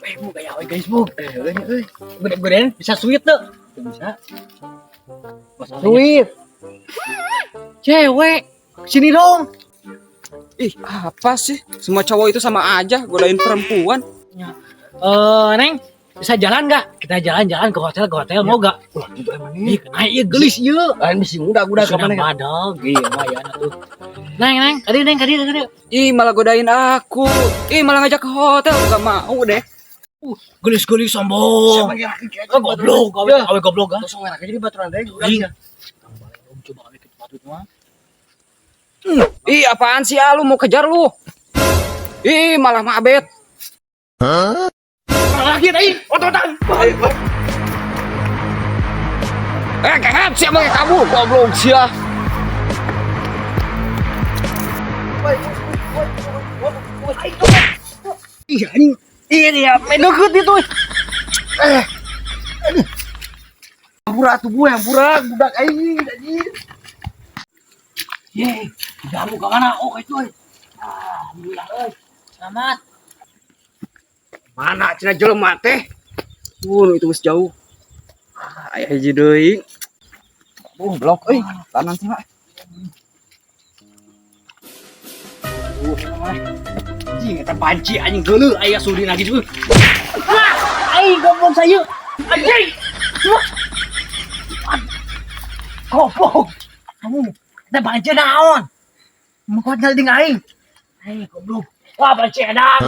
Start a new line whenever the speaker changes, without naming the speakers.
Eh, bu gaya we guys, bu. Eh, euy euy. Gede-gedean bisa sweet tuh. Bisa. Masalahnya
Sweet.
cewek. Sini dong.
Ih, apa sih? Semua cowok itu sama aja, godain perempuan.
Eh, Neng, bisa jalan nggak? Kita jalan-jalan ke hotel mau nggak?
Ulah gitu emang
Ih, naik ieu geulis ieu.
Lain bisi muda udah
Sudah
kapan ya?
badag, iya lumayan atuh. Neng, Neng, kadieu Neng, kadieu, kadieu.
Ih, malah godain aku. Ih, malah ngajak ke hotel. Gak mau deh.
Geulis-geulis sombong. Oh, goblok, awe awe goblok ah.
Langsung enak jadi baturan deh.
Iya. Coba awe ke tempat itu mah.
Ih, apaan sih ah, lu mau kejar lu? Ih, malah mabet.
Lagi tadi, ototan.
Eh, kehet sih emang kamu, goblok sih ah.
Iya, anjing. Iya dia, main deket itu.
Hampura tuh bu, hampura budak aing anjing.
Ye, jamu ke mana? Oh, itu. Euy. Alhamdulillah, euy. Selamat.
Mana cenah jelema teh? Itu geus jauh. Ah, aya hiji deui. Blok euy, tanan sih, Pak.
Anjing eta panci anjing geuleuh aya sudi lagi juga. Wah, aing goblok saya. Anjing. Wah. Goblok. Kamu eta panci naon? Mau kuat nyalding aing. Aing goblok. Wah, panci edan.